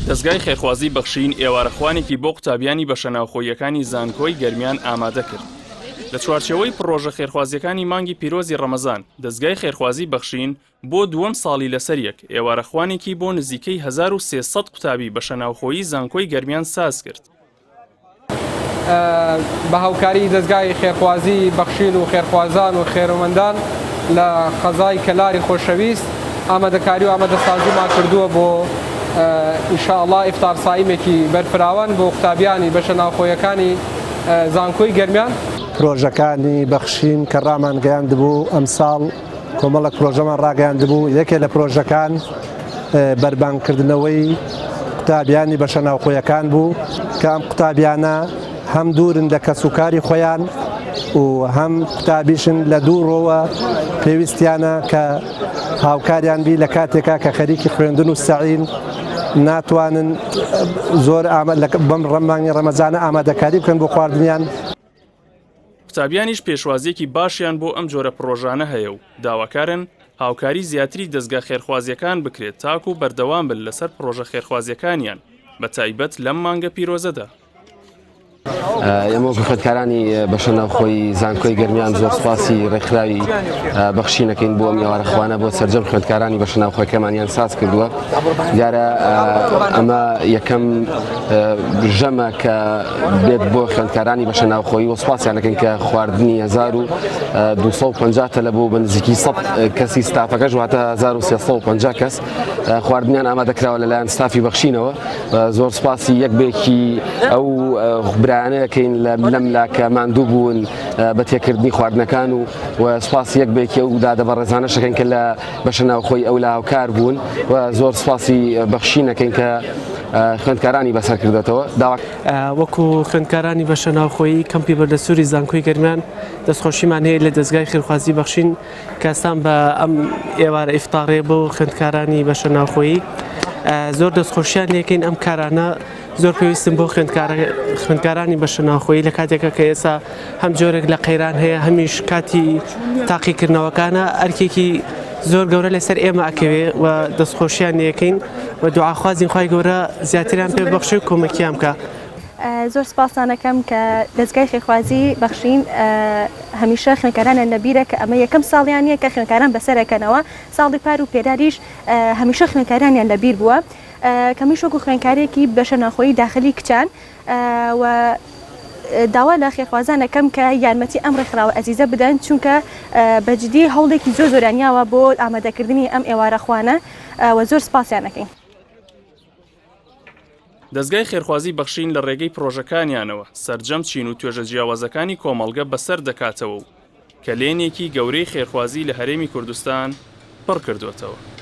دەزگای خێرخوازی بەخشین ئێوارەخوانێکی بۆ قوتابیانی بەشەناوخۆییەکانی زانکۆی گەرمیان ئامادە کرد. لە چوارچێوەی پڕۆژە خێرخوازییەکانی مانگی پیرۆزی ڕەمەزان، دەزگای خێرخوازی بەخشین بۆ دووەم ساڵی لەسەریەک ئێوارەخوانێکی بۆ نزیکەی 1300 قوتابی بەشەناوخۆیی زانکۆی گەرمیان سازکرد. بە هاوکاری دەزگای خێرخوازی بەخشین و خێرخوازان و خێرۆمەندان لە قەزای کەلاری خۆشەویست ئامادەکاری و ئامادەسازیمان کردووە بۆ ان شاء اللە ئیفتار سایمێکی بەرفراوان بۆ قوتابیانی بەشە ناوخۆیەکانی زانکۆی گەرمیان. پرۆژەکانی بەخشین کە ڕامانگەیاندبوو ئەمساڵ کۆمەڵێک پرۆژەمان ڕاگەیاندبوو، یەکێ لە پرۆژەکان بەربانگکردنەوەی قوتابیانی بەشە ناوخۆیەکان بوو کە ئەم قوتابیانە هەم دوورن لە کەسوکاری خۆیان و هەم قوتابیشن لە دووڕەوە پێویستیانە کە هاوکاریان بی لە کاتێکا کە خەریکی خوێندن و سەعین ناتوانن زۆر بەم ڕەمانگی ڕەمەزانە ئامادەکاری بکەن بۆ خواردنیان. قوتابیانیش پێشوازییەکی باشیان بۆ ئەم جۆرە پڕۆژانە هەیە و داواکارن هاوکاری زیاتری دەزگا خێرخوازییەکان بکرێت تاکو بەردەوام بن لەسەر پڕۆژە خێرخوازییەکانیان بە تایبەت لەم مانگە پیرۆزەدا. ئێمە وەکو خوێندکارانی بەشە ناوخۆی زانکۆی گەرمیان زۆر سوپاسی ڕێکخراوی بەخشینەکەین بۆ ئەم ئێوارەخوانە بۆ سەرجەم خوێندکارانی بەشە ناوخۆیەکەمانیان ساز کردووە دیارە ئەمە یەکەم ژەمە کە بێت بۆ خوێندکارانی بەشە ناوخۆیی و سوپاسیان دەکەین کە خواردنی 1250 تەلە بۆ بە نزیکی 100 کەسی ستافەکەش واتە 1350 کەس خواردنیان ئامادەکراوە لەلایەن ستافی بەخشینەوە زۆر سوپاسی یەک بێکی ئەو برایانەکەین لەم لا کە ماندوو بوون بە تێکردنی خواردنەکان و و سوپاسی یەک بێکی ئەو دادە بەڕێزانەشەکەن کە لە بەشە ناوخۆی ئەو لا هاوکار بوون و زۆر سوپاسی بەخشینەکەین کە خوێندکارانی بەسەر کردێتەوە داوا وەکو خوێندکارانی بەشە ناوخۆیی کەمپی بەردەسووری زانکۆی گەرمیان دەستخۆشیمان هەیە لە دەزگای خێرخوازی بەخشین کەسان بە ئەم ئێوارە ئیفتاڕێ بۆ خوێندکارانی بەشە ناوخۆیی زۆر دەستخۆشیان لێکەین ئەم کارانە زۆر پێویستن بۆ خوێندکارانی بەشە ناوخۆیی لە کاتێکە کە ئێستا هەم جۆرێک لە قەیران هەیە هەمیش کاتی تاقیکردنەوەکانە ئەرکێکی زۆر گەورە لەسەر ئێمە ئەکەوێ و دەستخۆشیان لەکەین و دوعاخوازین خوای گەورە زیاتریان پێ بەخشێ و کۆمەکیان بکە. زۆر سپاستان ئەکەم کە دەزگای خێرخوازی بەخشین هەمیشە خوێندکارانیان لەبیرە کە ئەمە یەکەم ساڵیان نییە کە خوێندکاران بەسەرەکەنەوە ساڵی پار و پێراریش هەمیشە خوێندکارانیان لەبیر بووە کەمیش وەکو خوێندکارێکی بەشە ناوخۆیی داخلی کچان و داوا لە خێرخوازان ئەکەم کە یارمەتی ئەم ڕێکخراوە ئەزیزە بدەن چونکە بەجدی هەوڵێکی زۆر زۆریان یاوە بۆ ئامادەکردنی ئەم ئێوارەخوانە و زۆر سپاسیان ئەکەین. دەزگای خێرخوازی بەخشین لە ڕێگەی پڕۆژەکانیانەوە سەرجەم چین و توێژە جیاوازەکانی کۆمەڵگە بەسەر دەکاتەوە و کەلێنێکی گەورەی خێرخوازی لە هەرێمی کوردستان پڕ کردووەتەوە.